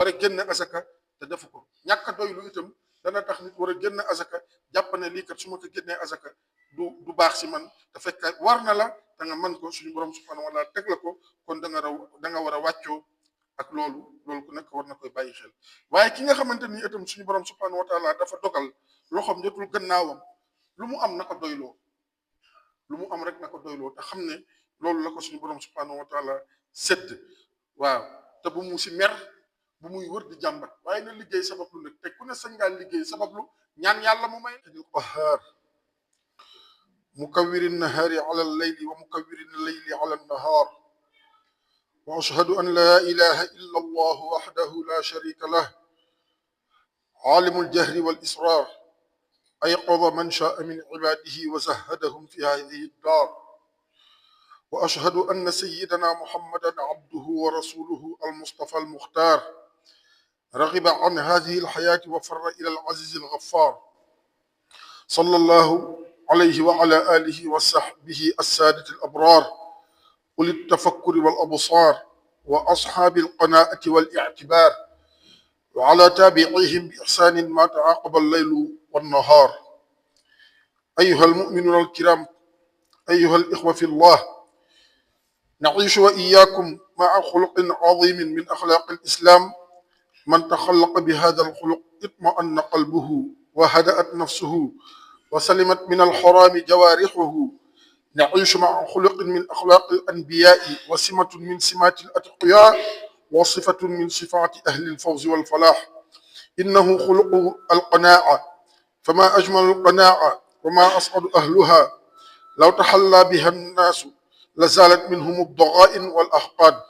war a génne asaka te defu ko. ñàkk a doylu itam dana tax nit war a génne asaka jàpp ne lii kat su ma ko génnee asaka du baax si man te fekk war na la te nga man ko suñu borom subhanahu wa taala teg la ko kon da nga war a wàccoo ak loolu ku nekk war na koy bàyyi xel. waaye ki nga xamante ni itam suñu borom subhanahu wa taala dafa dogal loxoom jotul gannaawam lu mu am na ko doyloo lu mu am rek na ko doyloo te xam ne loolu la ko suñu borom subhanahu wa taala sedd. waaw te bu mu si mer bu muy wër di jàmbat waaye na liggéey sabablu nag te ku ne sañ ngaa liggéey sabablu ñaan yàlla mu may dil qahaar mukawwiri nahaari ala al-layli wa mukawwiri al-layli ala an-nahaar wa ashhadu an la ilaha illa allah wahdahu la sharika lah aalimu al-jahri wal israr ayqadha man sha'a min ibadihi wa zahhadahum fi hadhihi ad-dar wa ashhadu anna sayyidana muhammadan abduhu wa rasuluhu al-mustafa al-mukhtar رغب عن هذه الحياة وفر إلى العزيز الغفار صلى الله عليه وعلى آله وصحبه السادة الأبرار أولي التفكر والأبصار وأصحاب القناعة والاعتبار وعلى تابعيهم بإحسان ما تعاقب الليل والنهار. أيها المؤمنون الكرام، أيها الإخوة في الله، نعيش وإياكم مع خلق عظيم من أخلاق الإسلام من تخلق بهذا الخلق اطمأن قلبه وهدأت نفسه وسلمت من الحرام جوارحه. نعيش مع خلق من أخلاق الأنبياء وسمة من سمات الأتقياء وصفة من صفات أهل الفوز والفلاح. إنه خلق القناعة، فما أجمل القناعة وما أسعد أهلها. لو تحلى بها الناس لزالت منهم الضغائن والأحقاد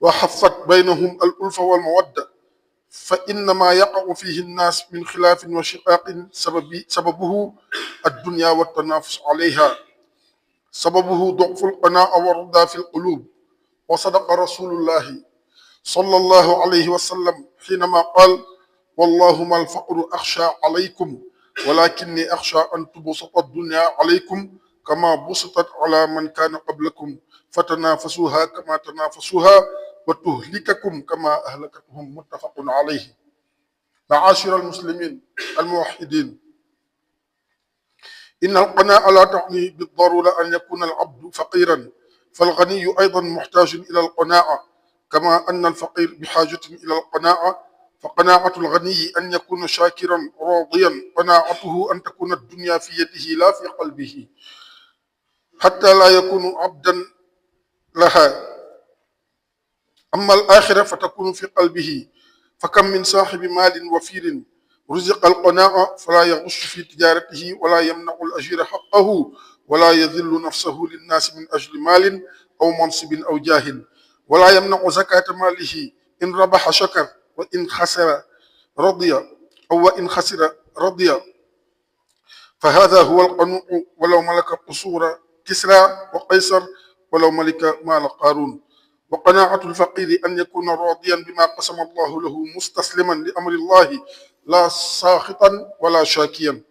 وحفت بينهم الألفة والمودة. فإنما يقع فيه الناس من خلاف وشقاق سببه الدنيا والتنافس عليها، سببه ضعف القناعة والرضا في القلوب. وصدق رسول الله صلى الله عليه وسلم حينما قال: والله ما الفقر أخشى عليكم ولكني أخشى أن تبسط الدنيا عليكم كما بسطت على من كان قبلكم فتنافسوها كما تنافسوها وتهلككم كما أهلكتهم. متفق عليه. معاشر المسلمين الموحدين، إن القناعة لا تعني بالضرورة أن يكون العبد فقيرا، فالغني أيضا محتاج إلى القناعة كما أن الفقير بحاجة إلى القناعة. فقناعة الغني أن يكون شاكرا راضيا، قناعته أن تكون الدنيا في يده لا في قلبه حتى لا يكون عبدا لها. أما الآخرة فتكون في قلبه. فكم من صاحب مال وفير رزق القناعة فلا يغش في تجارته ولا يمنع الأجير حقه ولا يذل نفسه للناس من أجل مال أو منصب أو جاه، ولا يمنع زكاة ماله. إن ربح شكر وإن خسر رضي، أو وإن خسر رضي. فهذا هو القنوع ولو ملك قصور كسرى وقيصر ولو ملك مال قارون. وقناعة الفقير أن يكون راضيا بما قسم الله له مستسلما لأمر الله لا ساخطا ولا شاكيا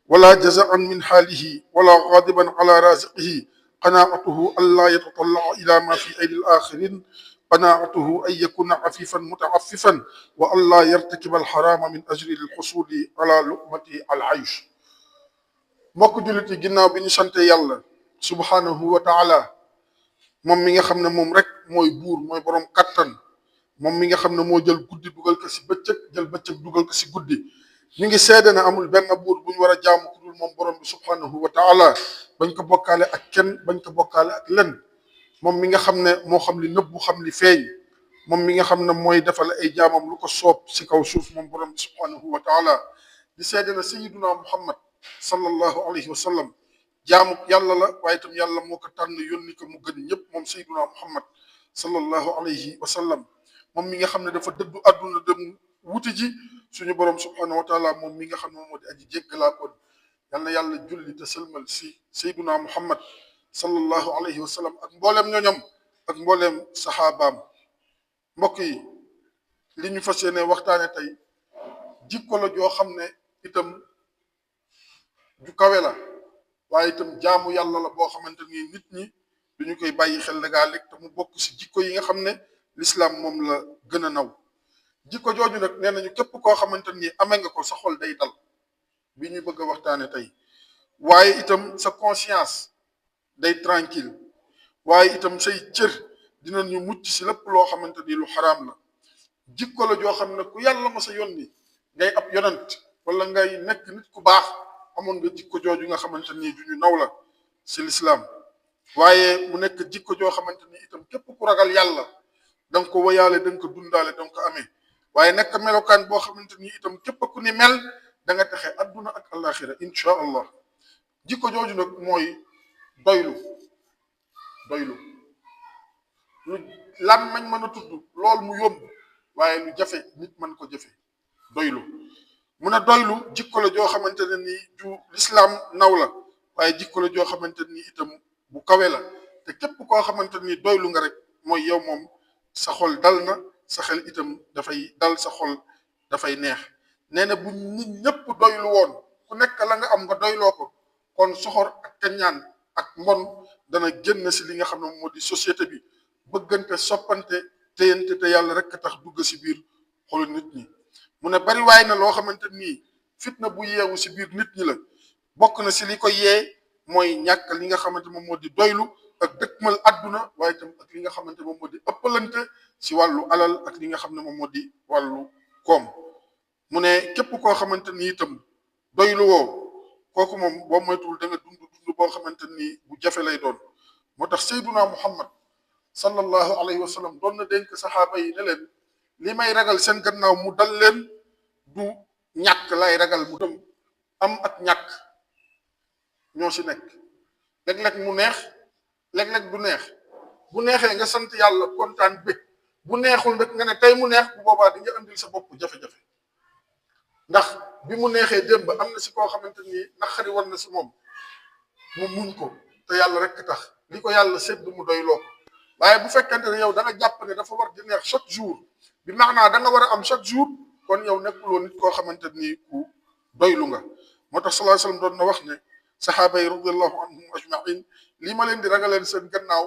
ولا جزعا من حاله ولا غاضبا على رازقه. قناعته ألا يتطلع إلى ما في أيدي الآخرين. قناعته أن يكون عفيفا متعففا وألا يرتكب الحرام من أجل الحصول على لقمة العيش. mbokk jullit yi, ginnaaw bi ñu sante yàlla subhanahu wa taala moom mi nga xam ne moom rek mooy buur, mooy borom kattan, moom mi nga xam ne moo jël guddi dugal ko si bëccëg, jël bëccëg dugal ko si guddi. ñu ngi seede ne amul benn buur bu ñu war a jaamu ku dul moom borom bi subhanahu wa taala, bañ ko bokkaale ak kenn, bañ ko bokkaale ak lenn. moom mi nga xam ne moo xam li nëbbu xam li feeñ, moom mi nga xam ne mooy defal ay jaamam lu ko soob si kaw suuf, moom borom bi subhanahu wa taala. di seede ne sayyiduna Muhammad sallallahu alayhi wa sallam jaamu yàlla la, waaye itam yàlla moo ko tànn yónni ko mu gën ñëpp, moom sayyiduna Muhammad sallallahu alayhi wa sallam. moom mi nga xam ne dafa dëddu àdduna dem wuti ji suñu borom subhanahu wa taala, moom mi nga xam ne moo di aji jéggalaa koon. yal na yàlla julli te sëlmal si sayyiduna Muhammad sallallahu alayhi wa sallam ak mbooleem ñoñam ak mbooleem saxaabaam. mbokk yi, li ñu fas yéene waxtaane tey jikko la joo xam ne itam ju kawe la, waaye itam jaamu yàlla la boo xamante ni nit ñi duñu koy bàyyi xel léeg-léeg te mu bokk si jikko yi nga xam ne l'islam moom la gën a naw. jikko jooju nag nee nañu képp koo xamante ni amee nga ko sa xol day dal bi ñuy bëgg a waxtaane tey waaye itam sa conscience day tranquille waaye itam say cër dinañu mucc si lépp loo xamante ni lu xaraam la jikko la joo xam ne ku yàlla ma sa yónni ngay ab yonent wala ngay nekk nit ku baax amoon nga jikko jooju nga xamante ni du ñu naw la si lislaam waaye mu nekk jikko joo xamante ni itam képp ku ragal yàlla da nga ko wayaale da nga ko dundaale da nga ko amee waaye nekk melokaan boo xamante ni itam képp ku ni mel da nga texe adduna ak alaxira insha allah jikko jooju nag mooy doylu doylu lu làmmiñ mën a tudd lool mu yomb waaye lu jafe nit mën ko jafe doylu mun a doylu jikko la joo xamante ne ni ju lislaam naw la waaye jikko la joo xamante ni itam bu kawe la te képp koo xamante ni doylu nga rek mooy yow moom sa xol dal na sa xel itam dafay dal sa xol dafay neex nee na bu nit ñëpp doylu woon ku nekk la nga am nga doyloo ko kon soxor ak kañaan ak mbon dana génn si li nga xam ne moo di société bi bëggante soppante téyante te yàlla rek tax dugg si biir xolu nit ñi mu ne bari waay na loo xamante nii fitna bu yeewu si biir nit ñi la bokk na si li ko yee mooy ñàkk li nga xamante moom moo di doylu ak dëkkmal adduna waaye itam ak li nga xamante moom moo di ëppalante si wàllu alal ak li nga xam ne moom moo di wàllu koom mu ne képp koo xamante ni itam doylu woo kooku moom boo moytuwul da nga dund boo xamante ni bu jafe lay doon moo tax sayduna muhammad sallallahu alayhi wa sallam doon na dénk saxaaba yi ne leen li may ragal seen gannaaw mu dal leen du ñàkk lay ragal mu dem am ak ñàkk ñoo si nekk léeg-léeg mu neex léeg-léeg du neex bu neexee nga sant yàlla kontaan bëgg bu neexul nag nga ne tey mu neex bu boobaa di nga andil sa bopp jafe-jafe ndax bi mu neexee démb am na si koo xamante ni naqari war na si moom mu muñ ko te yàlla rek tax li ko yàlla sedd mu doy loo ko waaye bu fekkente ne yow da nga jàpp ne dafa war di neex chaque jour bi maanaa da nga war a am chaque jour kon yow nekkuloo nit koo xamante ni ku doylu nga moo tax sallallahu alayhi wasallam doon na wax ne saxaaba yi radiallahu anhum ajmain lii ma leen di ragaleen seen gannaaw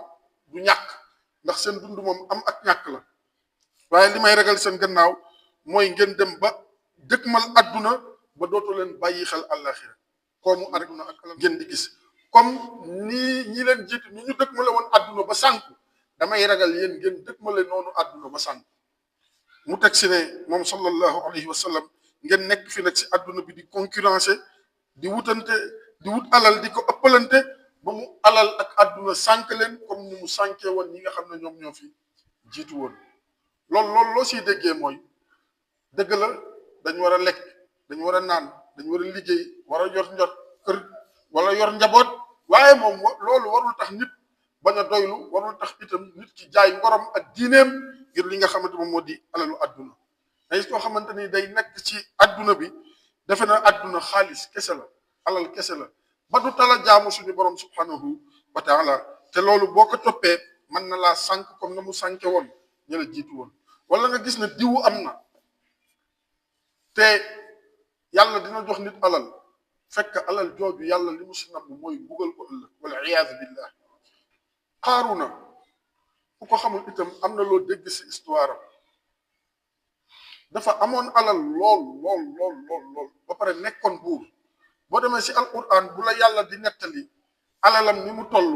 du ñàkk ndax seen dund moom am ak ñàkk la waaye li may ragal seen gannaaw mooy ngeen dem ba dëkkmal adduna ba dootoo leen bàyyi xel àllaxira koomu adduna ak alal ngeen di gis comme ñi leen jiitu ñi ñu dëkkmale woon adduna ba sànku damay ragal yéen ngeen dëkkmale noonu adduna ba sànku mu teg si ne moom sallallahu alayhi wa sallam ngeen nekk fi nag si adduna bi di concurrencer di wutante di wut alal di ko ëppalante ba mu alal ak adduna sànk leen comme ni mu sànkee woon ñi nga xam ne ñoom ñoo fi jiitu woon loolu loo siy déggee mooy dëgg la dañ war a lekk dañ war a naan dañ war a liggéey war a yor njot kër wala yor njaboot waaye moom loolu warul tax nit bañ a doylu warul tax itam nit ki jaay ngorom ak diineem ngir li nga xamante moom moo di alalu adduna day koo xamante ni day nekk ci adduna bi defe na adduna xaalis kese la alal kese la ba du tala jaamu suñu borom subhanahu wa taala te loolu boo ko toppee mën na laa sànk comme na mu sànke woon ñu la jiitu woon wala nga gis ne diwu am na te yàlla dina jox nit alal fekk alal jooju yàlla li mu si namm mooy bugal ko ëllëg wala iyaadu billah Qaaruna ku ko xamul itam am na loo dégg si histoire am dafa amoon alal lool ba pare nekkoon buur boo demee si alquran bu la yàlla di nettali alalam ni mu toll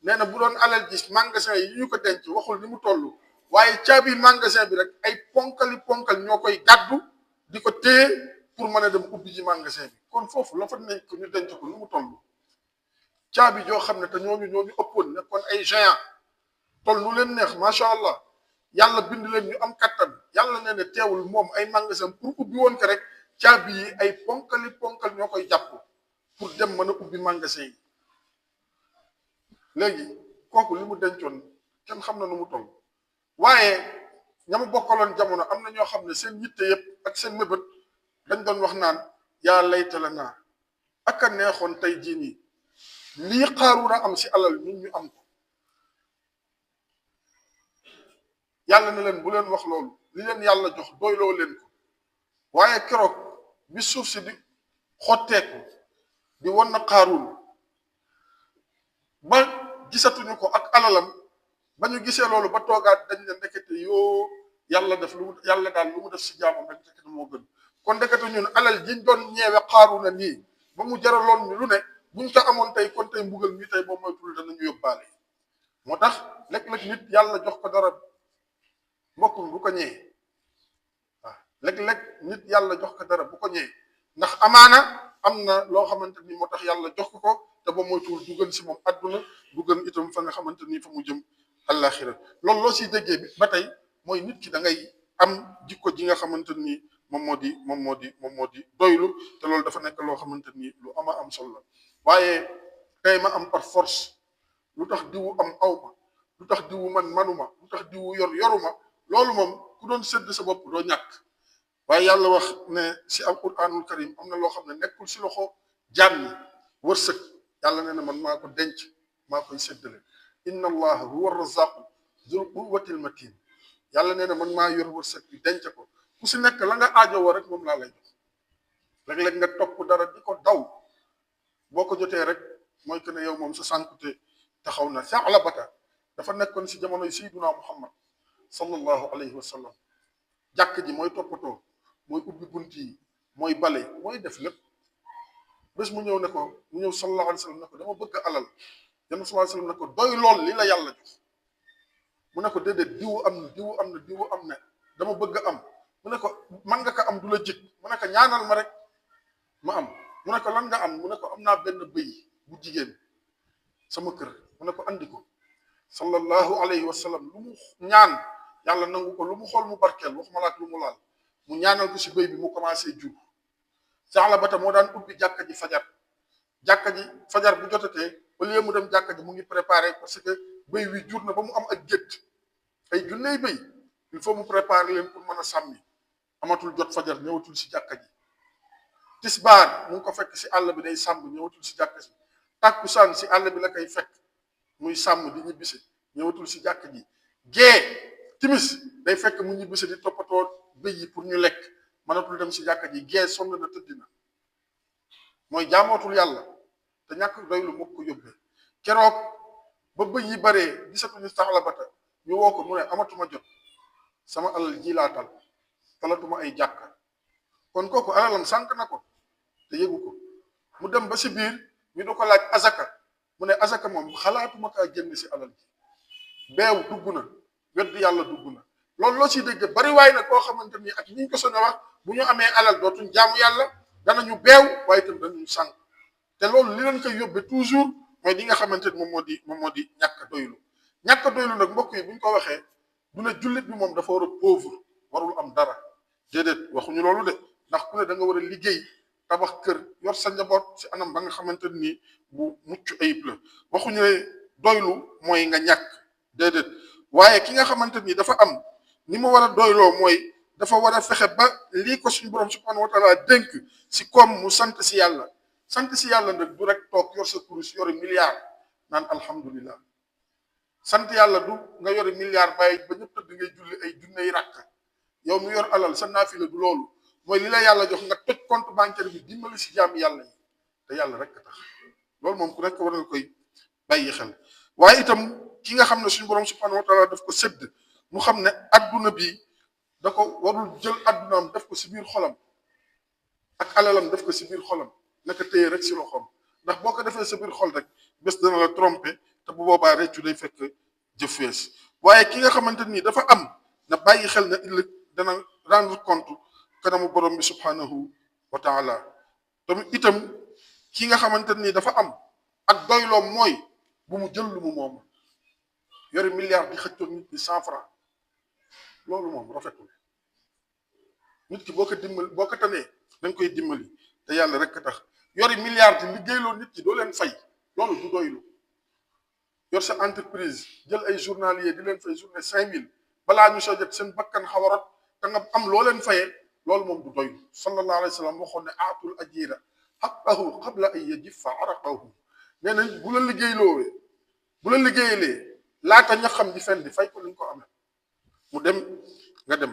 nee na bu doon alal gis magasin yi ñu ko denc waxul ni mu toll waaye caabi magasin bi rek ay ponkal ñoo koy gàddu di ko téye pour mën a dem ubbi ji magasin bi kon foofu la fa nekk ñu denc ko ni mu toll caabi joo xam ne te ñooñu ëppoon nekkoon ay géant toll nu leen neex macha allah yàlla bind leen ñu am kattan yàlla nee na teewul moom ay magasin pour ubbi woon ko rek caabi yi ay ponkal ñoo koy jàpp pour dem mën a ubbi magasin yi léegi kooku li mu dencoon kenn xam na nu mu toll waaye ñama bokkaloon jamono am na ñoo xam ne seen yitte yëpp ak seen mébét dañ doon wax naan yaa layta lanaa ak a neexoon tey jii nii lii Qaaruuna am si alal ñun ñu am ko yàlla ne leen bu leen wax loolu li leen yàlla jox doyloo leen ko waaye keroog bi suuf si di xotteeku di won na Qaaruun ba gisatuñu ko ak alalam ba ñu gisee loolu ba toogaat dañ ne ndekete yoo yàlla def lu yàlla daal lu mu def si jaamam rek ndekete moo gën. kon ndekete ñun alal jiñ doon ñeewe Qaaruuna nii ba mu jaraloon ñu lu ne buñ ko amoon tey kon tey mbugal mi tey boo moytul danañu yóbbaale. moo tax léeg-léeg nit yàlla jox ko dara mbokkum bu ko ñëwee waaw léeg-léeg nit yàlla jox ko dara bu ko ñëwee ndax amaana am na loo xamante ni moo tax yàlla jox ko te ba moytuwul du gën si moom adduna du gën itam fa nga xamante ni fa mu jëm àllaaxira. loolu loo siy déggee bi ba tey mooy nit ki da ngay am jikko ji nga xamante ni moom moo di doylu te loolu dafa nekk loo xamante ni lu ama am solo la. waaye tey ma am par force lu tax diwu am awma lu tax diwu man manuma lu tax diwu yoruma loolu moom ku doon sédd sa bopp doo ñàkk. waaye yàlla wax ne si alquranul karim am na loo xam ne nekkul si loxo jaam ñi wërsëg yàlla nee na man maa ko denc maa koy séddale. inna allaha huwa razaqu zul quwwatil matin yàlla nee na man maa yor wërsëg bi denc ko ku si nekk la nga aajowoo rek moom laa lay jox. léeg-léeg nga topp dara di ko daw boo ko jotee rek mooy que ne yow moom sa sànkute taxaw na. Sa'labata dafa nekkoon si jamonoy sayyiduna Muhammad sallallahu alayhi wa sallam jàkk ji mooy toppatoo mooy ubbi bunt yi mooy bale mooy def lépp. bés mu ñëw sallallahu alayhi wa sallam ne ko dama bëgg alal. yéen sallallahu alayhi wa sallam ne ko doy lool li la yàlla jox. mu ne ko déedéet diwu am na dama bëgg am. mu ne ko man nga ko am du la jig mu ne ko ñaanal ma rek ma am. mu ne ko lan nga am mu ne ko am naa benn bëy bu jigéen sama kër mu ne ko andi ko. sallallahu alayhi wa sallam lu mu ñaan yàlla nangu ko lu mu xool mu barkeel waxuma laak lu mu laal mu ñaanal ko si bëy bi mu commencé jur. Sa'labata moo daan ubbi jàkka ji fajar bu jotatee au lieu mu dem jàkka ji mu ngi préparé parce que bëy wi jur na ba mu am ak gétt ay junney bëy il faut mu préparer leen pour mën a sàmmi amatul jot fajar ñëwatul si jàkka ji. tisbaar mu ngi ko fekk si àll bi day sàmm ñëwatul si jàkka ji. tàkkusaan si àll bi la koy fekk muy sàmm di ñibbisi ñëwatul si jàkka ji. gee timis day fekk mu ñibbisi di toppatoo bëy yi pour ñu lekk mënatul dem si jàkka ji gee sonn na tëdd na mooy jaamootul yàlla te ñàkk doylu moo ko yóbbee. keroog ba bëy yi baree gisatuñu Sa'labata ñu woo ko mu ne amatuma jot sama alal ji laa talatuma ay jàkka. kon kooku alalam sànq na ko te yëgu ko mu dem ba si biir ñu du ko laaj azaka mu ne azaka moom xalaatuma kaa génn si alal ji. beew dugg na weddi yàlla dugg na. loolu loo siy dégg bari waay na koo xamante ni ak ñi ñu ko soñ a wax bu ñu amee alal dootuñ jaamu yàlla danañu beew waaye itam danañu sànq te loolu li leen koy yóbbee toujours mooy li nga xamante ni moom moo di ñàkk doylu. ñàkk doylu nag mbokk yi bu ñu ko waxee du ne jullit bi moom dafa war a pauvre warul am dara déedéet waxuñu loolu de ndax ku ne da nga war a liggéey tabax kër yor sa njaboot si anam ba nga xamante ni bu mucc ayib la. waxuñu ne doylu mooy nga ñàkk déedéet waaye ki nga xamante ni dafa am ni mu war a doyloo mooy dafa war a fexe ba lii ko suñu borom subhanahu wa taala dénk si koom mu sant si yàlla. sant si yàlla nag du rek toog yor sa kurus yori milliard naan alhamdulillah. sant yàlla du nga yori milliard bàyyi ba ñëpp tëdd ngay julli ay junney rakk yow mi yor alal sa naafila du loolu mooy li la yàlla jox nga toj compte bancaire bi dimbali si jaam yàlla yi te yàlla rek tax loolu moom ku nekk war nga koy bàyyi xel. waaye itam ki nga xam ne suñu borom subhanahu wa taala daf ko sédd mu xam ne adduna bi da ko warul jël addunaam def ko si biir xolam ak alalam def ko si biir xolam naka téye rek si loxoom ndax boo ko defee sa biir xol rek bés dana la tromper te bu boobaa réccu day fekk jëf fees. waaye ki nga xamante ni dafa am na bàyyi xel na ëllëg dana rendre compte kanamu borom bi subhanahu wa taala. tamit itam ki nga xamante ni dafa am ak doyloom mooy bu mu jël lu mu moom yori milliard di xëccoon nit ñi 100 francs loolu moom rafetul. nit ki boo ko tanee da nga koy dimbali te yàlla rek tax yori milliard di liggéeyloo nit ñi doo leen fay loolu du doylu. yor sa entreprise jël ay journalier di leen fay journée 5000 balaa ñu soo jot seen bakkan xaw a rot te nga am loo leen fayee loolu moom du doylu. sallallahu alayhi wa sallam waxoon ne aatul ajira haqqahu qabla an yajifa araqahu nee nañ bu la liggéeyalee laata ña xam di fen di fay ko li ñu ko amee mu dem nga dem.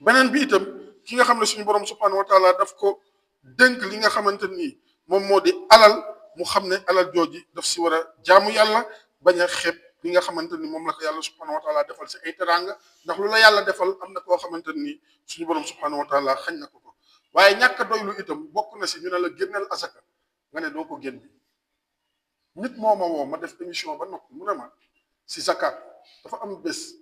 beneen bi itam ki nga xam ne suñu borom subhanahu wa taala daf ko dénk li nga xamante ni moom moo di alal mu xam ne alal jooji daf si war a jaamu yàlla bañ a xeeb li nga xamante ni moom la ko yàlla subhanahu wa taala defal si ay teraanga ndax lu la yàlla defal am na koo xamante ni suñu borom subhanahu wa taala xañ na ko ko waaye ñàkk a doylu itam bokk na si ñu ne la génneel asaka nga ne doo ko génne nit moo ma woo ma def émission ba noppi mu ne ma si zakat dafa am bés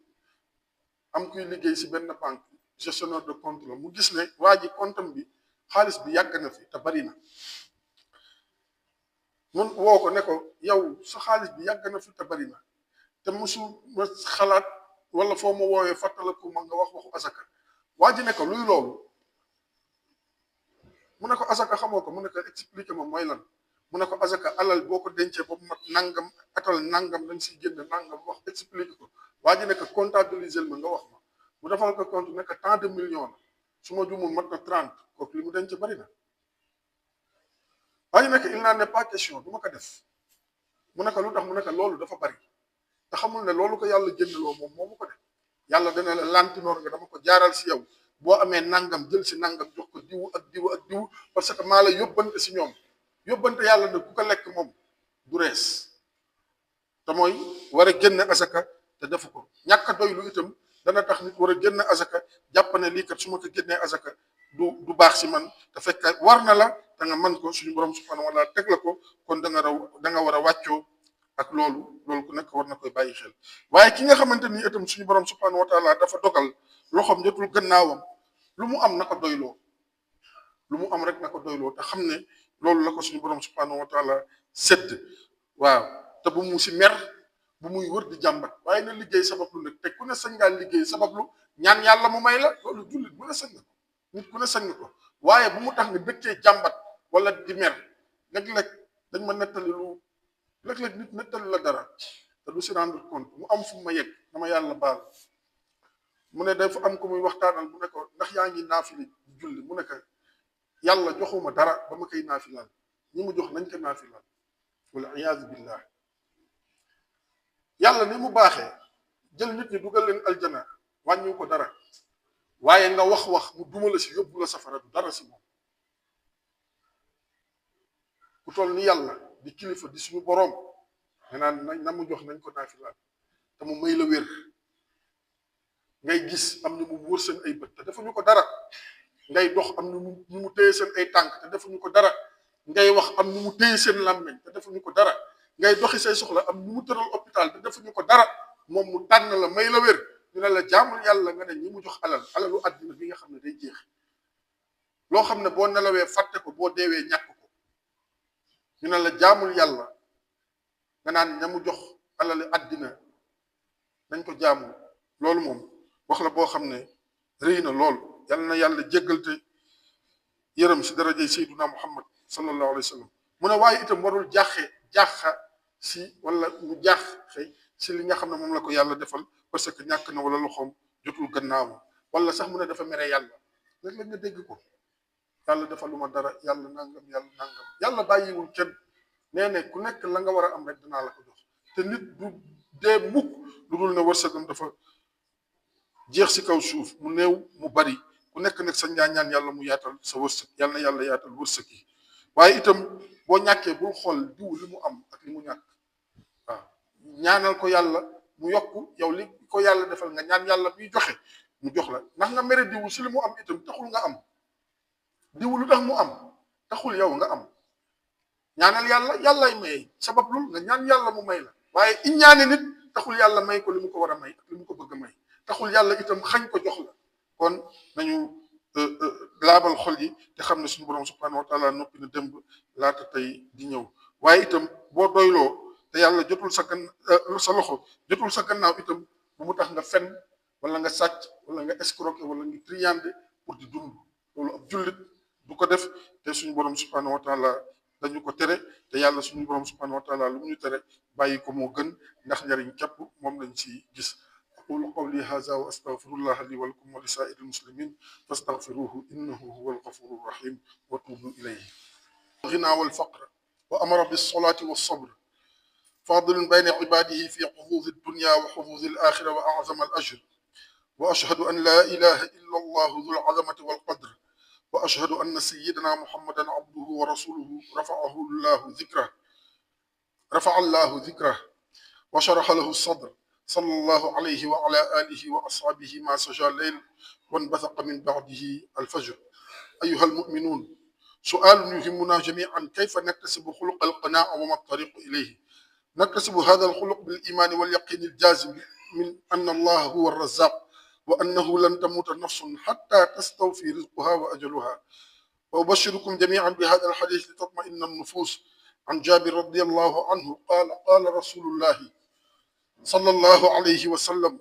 am kuy liggéey si benn banque gestionnaire de compte la mu gis ne waa ji comptam bi xaalis bi yàgg na fi te bari na mun woo ko ne ko yow sa xaalis bi yàgg na fi te bari na te mosu ma xalaat wala foo ma woowee fàttaliku ma nga wax waxu asaka waa ji ne ko luy loolu mu ne ko asaka xamoo ko mu ne ko expliqué ma mooy lan mu ne ko asaka alal boo ko dencee ba mu mat nangam atal nangam dañ siy génn nangam wax expliqué ko waa ji ne ko comptabiliser ma nga wax ma mu defal ko compte ne ko tant de millions la su ma juumul mat na 30 kooku li mu denc bari na waa ji ne ko il n'en est pas question du ma ko def mu ne ko lu tax mu ne ko loolu dafa bari te xamul ne loolu ko yàlla jëndaloo moom moomu ko def yàlla dana la lantinoor nga dama ko jaaral si yow boo amee nangam jël si nangam jox ko diw ak diw ak diw parce que maa la yóbbante si ñoom yóbbante yàlla nag ku ko lekk moom du rees te mooy war a génne asaka te defu ko ñàkk a doylu itam dana tax nit war a génne asaka jàpp ne lii kat su ma ko génnee asaka du baax si man te fekk war na la te nga man ko suñu borom subhanahu wa taala teg la ko kon da nga war a wàccoo ak loolu ku nekk war na koy bàyyi xel waaye ki nga xamante ni itam suñu borom subhanahu wa taala dafa dogal loxoom jotul gannaawam lu mu am na ko doyloo lu mu am rek na ko doyloo te xam ne loolu la ko suñu borom subhanahu wa taala sedd waaw te bu mu si mer bu muy wër di jàmbat waaye na liggéey sabablu nag te ku ne sañ ngaa liggéey sabablu ñaan yàlla mu may la loolu jullit bu ne sañ nga ko nit ku ne sañ nga ko waaye bu mu tax nga dëkkee jàmbat wala di mer léeg-léeg dañ ma nettali lu léeg-léeg nit nettali la dara te du si rendre compte mu am fu ma yegg dama yàlla baal mu ne dafa am ko muy waxtaanal mu ne ko ndax yaa ngi naafili julli mu ne ko yàlla joxuma dara ba ma koy naafilaal ñi mu jox nañ ko naafilaal wala iyaazu billah yàlla ni mu baaxee jël nit ñi dugal leen aljana wàññiw ko dara waaye nga wax mu duma la si yóbbu la safara du dara si moom ku toll ni yàlla di kilifa di suñu boroom nga naan na mu jox nañ ko naafilaal te mu may la wér ngay gis am ñu mu wër seen ay bët te defuñu ko dara ngay dox am ñu mu téye seen ay tànk te defuñu ko dara ngay wax am ñu mu téye seen làmmeñ te defuñu ko dara ngay doxi say soxla am ñu mu tëral hôpital te defuñu ko dara moom mu tànn la may la wér ñu ne la jaamul yàlla nga ne ñi mu jox alalu àddina bi nga xam ne day jeex loo xam ne boo nelawee fàtte ko boo deewee ñàkk ko ñu ne la jaamul yàlla nga naan ña mu jox alali àddina nañ ko jaamu loolu moom wax la boo xam ne rëy na lool yal na yàlla jéggal te yërëm si darajay sayduna muhammad sallallahu alayhi wa sallam mu ne waaye itam warul jaaxa si wala mu jaaxe si li nga xam ne moom la ko yàlla defal parce que ñàkk na wala loxoom jotul gannaaw wala sax mu ne dafa mere yàlla léeg-léeg nga dégg ko yàlla defaluma dara yàlla nangam yàlla bàyyiwul kenn nee ne ku nekk la nga war a am rek dinaa la ko jox te nit du dee mukk lu dul ne wërsëgam dafa jeex si kaw suuf mu néew mu bari ku nekk nag sañ ngaa ñaan yàlla mu yaatal sa wërsëg yàlla na yàlla yaatal wërsëg yi waaye itam boo ñàkkee bul xool diw li mu am ak li mu ñàkk waaw ñaanal ko yàlla mu yokk yow li ko yàlla defal nga ñaan yàlla biy joxe mu jox la ndax nga mere diw si li mu am itam taxul nga am diw lu tax mu am taxul yow nga am ñaanal yàlla yàllay may sabab lul nga ñaan yàlla mu may la waaye iñaane nit taxul yàlla may ko li mu ko war a may ak li mu ko bëgg a may taxul yàlla itam xañ ko jox la kon nañu laabal xol yi te xam ne suñu borom subhanahu wa taala noppi na démb laata tey di ñëw waaye itam boo doyloo te yàlla jotul sa loxo jotul sa gannaaw itam bu mu tax nga fen wala nga sàcc wala nga escroquer wala nga triander pour di dund loolu ab jullit du ko def te suñu borom subhanahu wa taala dañu ko tere te yàlla suñu borom subhanahu wa taala lu mu ñu tere bàyyi ko moo gën ndax njariñ képp moom lañ ci gis aqulu qawli hadha wa astaghfirullah li wa lakum wa li sa'iril muslimin fastaghfiruhu innahu huwal ghafurur rahim wa tubu ilayhi الغنى والفقر وأمر بالصلاة والصبر فاضل بين عباده في حظوظ الدنيا وحظوظ الآخرة وأعظم الأجر وأشهد أن لا إله إلا الله ذو العظمة والقدر وأشهد أن سيدنا محمدا عبده ورسوله رفع الله ذكره وشرح له الصدر صلى الله عليه وعلى آله وأصحابه ما سجى الليل وانبثق من بعده الفجر. أيها المؤمنون، سؤال يهمنا جميعا: كيف نكتسب خلق القناعة وما الطريق إليه؟ نكتسب هذا الخلق بالإيمان واليقين الجازم من أن الله هو الرزاق، وأنه لن تموت نفس حتى تستوفي رزقها وأجلها. وأبشركم جميعا بهذا الحديث لتطمئن النفوس. عن جابر رضي الله عنه قال: قال رسول الله صلى الله عليه وسلم: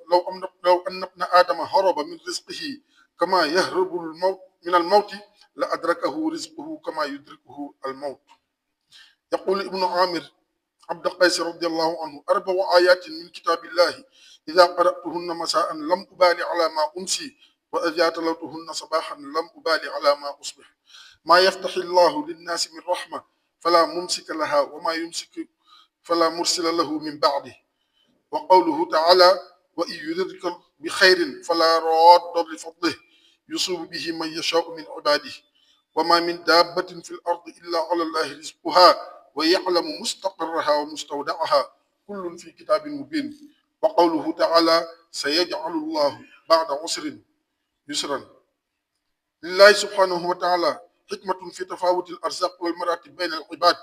لو أن ابن آدم هرب من رزقه كما يهرب الموت من الموت لأدركه رزقه كما يدركه الموت. يقول ابن عامر عبد قيس رضي الله عنه: 4 آيات من كتاب الله إذا قرأتهن مساء لم أبالي على ما أمسي، وإذا تلوتهن صباحا لم أبالي على ما أصبح. ما يفتح الله للناس من رحمة فلا ممسك لها، وما يمسك فلا مرسل له من بعده. وقوله تعالى: وإن يردك بخير فلا راد لفضله يصيب به من يشاء من عباده، وما من دابة في الأرض إلا على الله رزقها ويعلم مستقرها ومستودعها كل في كتاب مبين. وقوله تعالى: سيجعل الله بعد عسر يسرا. لله سبحانه وتعالى حكمة في تفاوت الأرزاق والمراتب بين العباد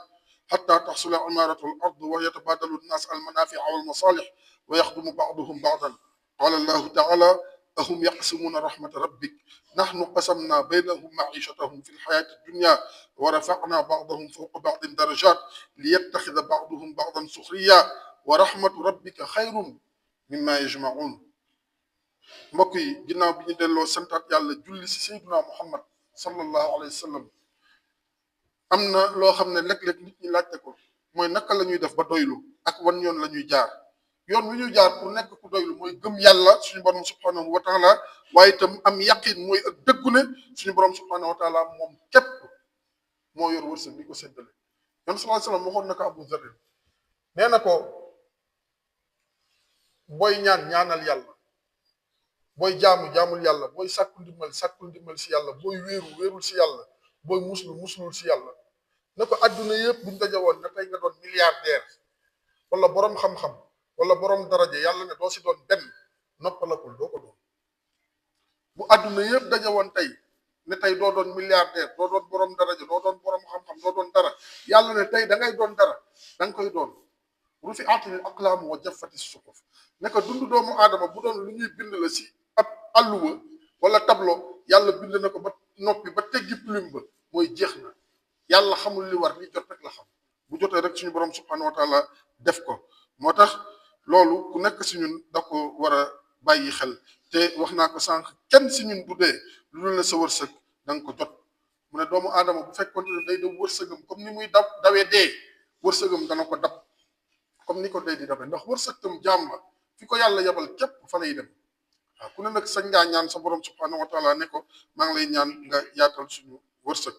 حتى تحصل عمارة الأرض ويتبادل الناس المنافع والمصالح ويخدم بعضهم بعضا. قال الله تعالى: أهم يقسمون رحمة ربك نحن قسمنا بينهم معيشتهم في الحياة الدنيا ورفعنا بعضهم فوق بعض درجات ليتخذ بعضهم بعضا سخريا ورحمة ربك خير مما يجمعون. mbokk yi ginnaaw bi ñu delloo santaat yàlla julli si sayyidina Muhammad sallallahu alayhi wa sallam, am na loo xam ne léeg-léeg nit ñi laajte ko, mooy naka la ñuy def ba doylu ak wan yoon la ñuy jaar. yoon wi ñuy jaar pour nekk ku doylu mooy gëm yàlla suñu borom subhanahu wa taala, waaye itam am yaqin mooy ak dëggu ne suñu borom subhanahu wa taala moom képp moo yor wërsëg bi ko séddale. yoon sallallahu alayhi wa sallam waxoon na ko Abu Zarr, nee na ko booy ñaan ñaanal yàlla, booy jaamu jaamul yàlla, booy sàkkul ndimbal si yàlla, booy wéerul si yàlla, booy muslul si yàlla. ne ko adduna yëpp buñ dajawoon ne tey nga doon milliardaire wala borom xam-xam wala borom daraja, yàlla ne doo si doon benn, noppalakul doo ko doon. bu adduna yëpp dajawoon tey ne tey doo doon milliardaire, doo doon borom daraja, doo doon borom xam-xam, doo doon dara, yàlla ne tey da ngay doon dara, da nga koy doon. rufi'atil aqlaamu wa jaffati suhuf. ne ko dundu doomu aadama bu doon lu ñuy bind la si ab alluwa wala tableau, yàlla bind na ko ba noppi ba teggi plume ba, mooy jeex na. yàlla xamul li war, li jot rek la xam. bu jotee rek suñu borom subhanahu wa taala def ko. moo tax loolu ku nekk si ñun da ko war a bàyyi xel. te wax naa ko sànq, kenn si ñun du dee lu dul ne sa wërsëg da nga ko jot. mu ne doomu aadama bu fekkoon ne day daw wërsëgam comme ni muy dawee dee, wërsëgam dana ko dab comme ni ko dee di dabe, ndax wërsëg tam jaam la, fi ko yàlla yabal képp fa lay dem. waaw ku ne nag sañ ngaa ñaan sa borom subhanahu wa taala ne ko maa ngi lay ñaan nga yaatal suñu wërsëg.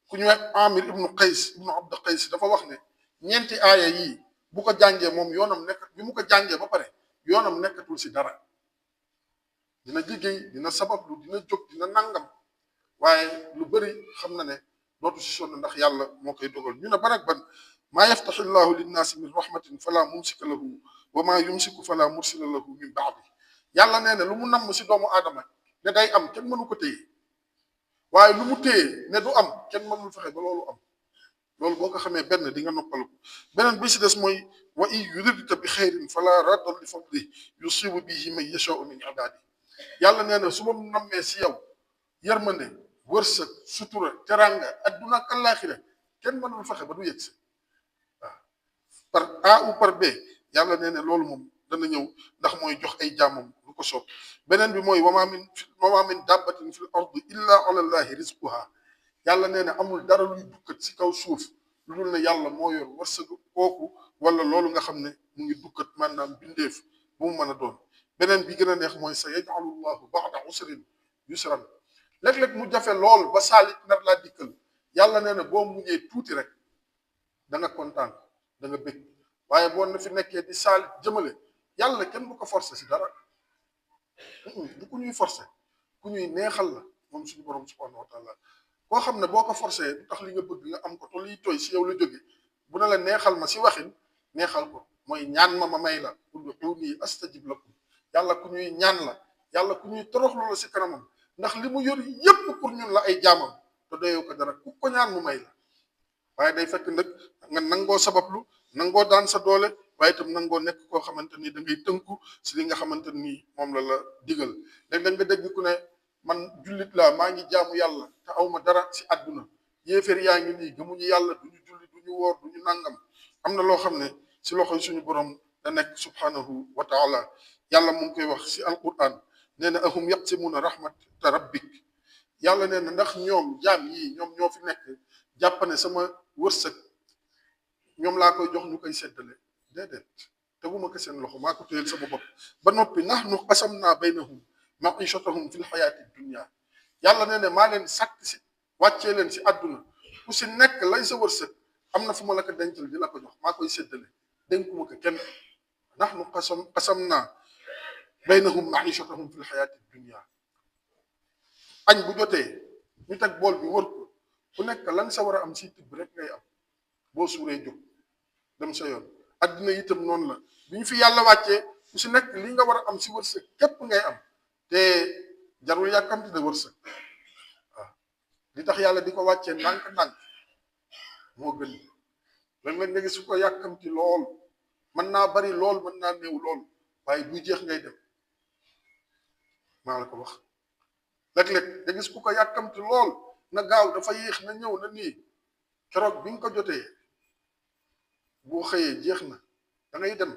ku ñu wax Amir ibnu Qays ibnu Abd Qays dafa wax ne ñeenti aaya yii bu ko jàngee moom yoonam nekk, bi mu ko jàngee ba pare yoonam nekkatul si dara. dina liggéey, dina sabablu, dina jóg, dina nangam, waaye lu bëri xam na ne dootu si sonn ndax yàlla moo koy dogal. ñu ne ban ak ban: maa yaftaxi llahu linnaasi min rahmatin fala mumsika lahu wa maa yumsiku fala mursila lahu min baadi. yàlla nee na lu mu namm si doomu aadama ne day am, kenn mënu ko téye, waaye lu mu téye ne du am, kenn mënul fexe ba loolu am. loolu boo ko xamee benn di nga noppal ko. beneen bi si des mooy: wa in yuridka bi xayrin fala radda li fadli yusibu bihi man yashau min ibadi. yàlla nee na su ma nammee si yow yërmande, wërsëg, sutura, teranga adduna ak àllaaxira, kenn mënul fexe ba du yegg si. waaw par A ou par B, yàlla nee na loolu moom dana ñëw, ndax mooy jox ay jaamam lu ko soob. beneen bi mooy: wa ma min dabbatin fil ardi illa ala llahi rizquha. yàlla nee na amul dara luy dukkat si kaw suuf lu dul ne yàlla moo yor wërsëg kooku wala loolu nga xam ne mu ngi dukkat, maanaam bindeef bu mu mën a doon. beneen bi gën a neex mooy: sa yaj'alu llahu ba'da usrin yusran. léeg-léeg mu jafe lool ba saalit nar laa dikkal, yàlla nee na boo muñee tuuti rek da nga kontaan, da nga bëgg. waaye boo na fi nekkee di saalit jëmale, yàlla kenn du ko forcé si dara. du ku ñuy forcé, ku ñuy neexal la moom suñu borom subhanahu wa taala. koo xam ne boo ko forcé du tax li nga bëgg nga am ko, te liy tooy si yow la jóge. bu ne la neexal ma si waxin, neexal ko, mooy ñaan ma may la ud'uuni astajib lakum yàlla ku ñuy ñaan la yàlla ku ñuy toroxlu la si kanamam ndax li mu yor yépp pour ñun la ay jaamam te doyoo ko dara ku ko ñaan mu may la waaye day fekk nag nga nangoo sabablu nangoo daan sa doole waaye itam nangoo nekk koo xamante ni da ngay tënku si li nga xamante ni moom la la digal léeg-léeg nga dégg ku ne man jullit laa maa ngi jaamu yàlla te awma dara si àdduna yéeféer yaa ngi nii gëmuñu yàlla duñu julli duñu woor duñu nangam am na loo xam ne si loxoy suñu borom da nekk subhanahu wa taala yàlla mu ngi koy wax si alquran nee na ahum yaqsimuna rahmata rabbik yàlla nee na ndax ñoom jaam yii ñoom ñoo fi nekk jàpp ne sama wërsëg ñoom laa koy jox ñu koy seddale déedéet teguma ko seen loxo maa ko téyel sama bopp ba noppi nahnu qasamna baynahum maishatahum fi lxayaati dunia yàlla nee ne maa leen sàkk si wàccee leen si àdduna ku si nekk lay sa wërsëg am na fu ma la ko dencal di la ko jox maa koy séddale dénkuma ko kenn nahnu qasamna baynahum maishatahum fi lxayaati dunia añ bu jotee ñu teg bool bi wër ko ku nekk lan sa war a am si tibb rek ngay am boo suuree jóg dem sa yoon addina itam noonu la bi ñu fi yàlla wàccee ku si nekk li nga war a am si wërsëg képp ngay am te jarul yàkkamti de wërsëg waaw li tax yàlla di ko wàccee ndànk-ndànk moo gën léeg-léeg nga gis ko yàkkamti lool mën naa bari lool mën naa néew lool waaye buy jeex ngay dem maa la ko wax léeg-léeg nga gis ku ko yàkkamti lool na gaaw dafa yéex na ñëw na nii keroog bi nga ko jotee boo xëyee jeex na da ngay dem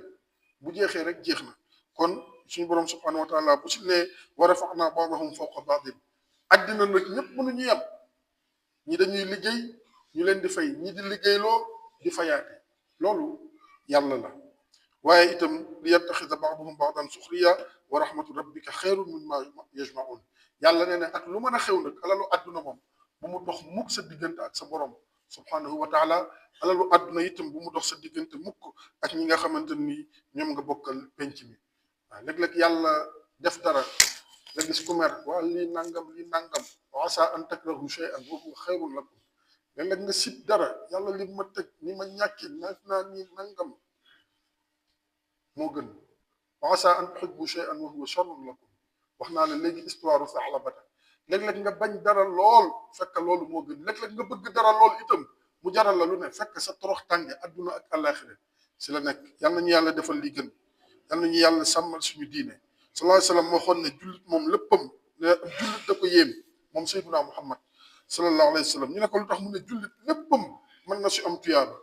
bu jeexee rek jeex na kon suñu borom subhanahu wa taala bu si nee wa rafa'naa ba'dahum fawqa ba'din addina nag ñëpp mënuñu yem ñi dañuy liggéey ñu leen di fay ñi di liggéeyloo di fayaate loolu yàlla la waaye itam li yattaxida ba'duhum ba'dan suxriya wa rahmatu rabbika xayrun mimma yajma'un yàlla nee na ak lu mën a xew nag alalu adduna moom bu mu dox mukk sa diggante ak sa borom subhanahu wa taala alalu adduna itam bu mu dox sa diggante mukk ak ñi nga xamante ni ñoom nga bokkal penc mi waaw léeg-léeg yàlla def dara nga gis ku mer waa lii nangam wa asa an takrahu shay'an wa huwa xayrun lakum léeg-léeg nga sib dara yàlla li ma teg ni ma ñàkki naa nii nangam moo gën wa asa an tuhibbu shay'an wa huwa sharrun lakum wax naa la léegi histoire Saxlabata léeg-léeg nga bañ dara lool fekk loolu moo gën léeg-léeg nga bëgg dara lool itam mu jaral la lu ne fekk sa torox tànge adduna ak àllaaxira si la nekk yal nañu yàlla defal li gën yal nañu yàlla sàmmal suñu diine sallallahu alayhi wa sallam waxoon ne jullit moom léppam ne jullit da ko yéem moom sayyiduna Muhammad sallallahu alayhi wa sallam ñu ne ko lu tax mu ne jullit léppam mën na si am tuyaaba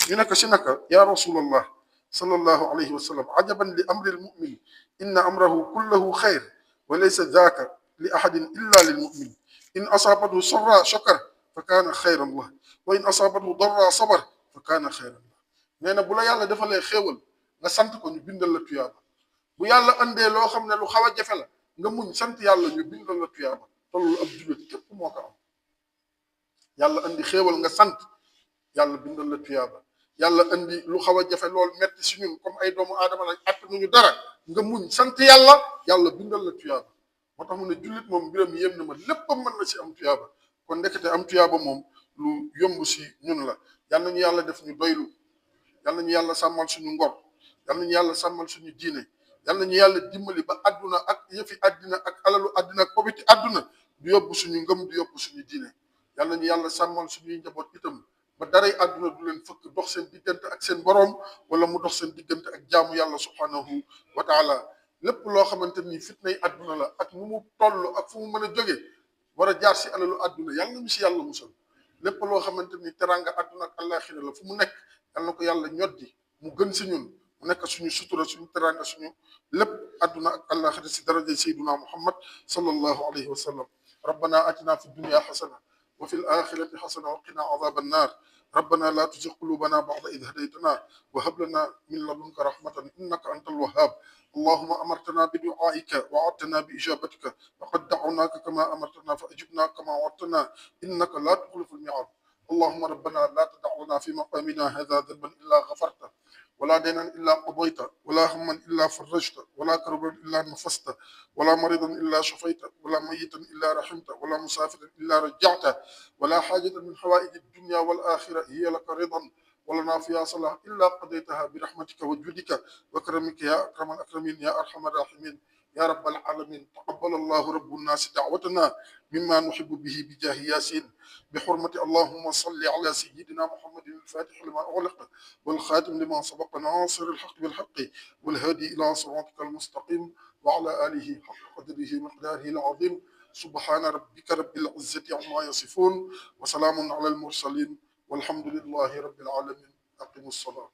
ñu ne ko si naka ya rasulallah sallallahu alayhi wa sallam ajaban li amri almumin inna amrahu kullahu xayr wa laysa daaka li ahadin illa lil mumin in asaabathu sarra shakar fa kaana xayran lah wa in asaabathu darra sabar fa kaana xayran lah nee na bu la yàlla defalee xéewal nga sant ko ñu bindal la tuyaaba bu yàlla andee loo xam ne lu xaw a jafe la nga muñ sant yàlla ñu bindal la tuyaaba tollu ab jullit képp moo ko am yàlla andi xéewal nga sant yàlla bindal la tuyaaba yàlla andi lu xaw a jafe lool metti si ñun comme ay doomu aadama lañ att nuñu dara nga muñ sant yàlla yàlla bindal la tuyaaba moo tax mu ne jullit moom mbiram yéem na ma léppam mën na si am tuyaaba kon ndekete am tuyaaba moom lu yomb si ñun la yal nañu yàlla def ñu doylu yal nañu yàlla sàmmal suñu ngor yal nañu yàlla sàmmal suñu diine yal nañu yàlla dimbali ba adduna ak yëfi addina ak alalu addina ak pobiti adduna du yóbbu suñu ngëm du yóbbu suñu diine yal nañu yàlla sàmmal suñuy njaboot itam ba daray adduna du leen fëkk dox seen diggante ak seen boroom wala mu dox seen diggante ak jaamu yàlla subhanahu wa taala lépp loo xamante ni fitnay adduna la ak nu mu toll ak fu mu mën a jóge war a jaar si alalu adduna yàlla nañu si yàlla musal lépp loo xamante ni teranga adduna ak àllaaxira la fu mu nekk yàlla na ko yàlla ñoddi mu gën si ñun mu nekk suñu sutura suñu teranga suñu lépp adduna ak àllaaxira si daraja sayyiduna muhammad sallallahu alayhi wa sallam rabbana atina fi dunya hasana wa fi al-akhirati hasana wa qina adhaban nar ربنا لا تزغ قلوبنا بعد إذ هديتنا وهب لنا من لدنك رحمة إنك أنت الوهاب اللهم أمرتنا بدعائك وعدتنا بإجابتك وقد دعوناك كما أمرتنا فأجبنا كما وعدتنا إنك لا تخلف الميعاد اللهم ربنا لا تدع لنا في مقامنا هذا ذنبا إلا غفرته ولا دينا إلا قضيته ولا هما إلا فرجته ولا كربا إلا نفسته ولا مريضا إلا شفيته ولا ميتا إلا رحمته ولا مسافرا إلا رجعته ولا حاجة من حوائج الدنيا والآخرة هي لك رضا ولنا فيها صلاح إلا قضيتها برحمتك وجودك وكرمك يا أكرم الأكرمين يا أرحم الراحمين يا رب العالمين. تقبل الله رب الناس دعوتنا مما نحب به بجاه ياسين بحرمة اللهم صل على سيدنا محمد الفاتح لما أغلق والخاتم لما سبق ناصر الحق بالحق والهادي إلى صراطك المستقيم وعلى آله حق قدره مقداره العظيم. سبحان ربك رب العزة عما يصفون وسلام على المرسلين والحمد لله رب العالمين. أقيموا الصلاة.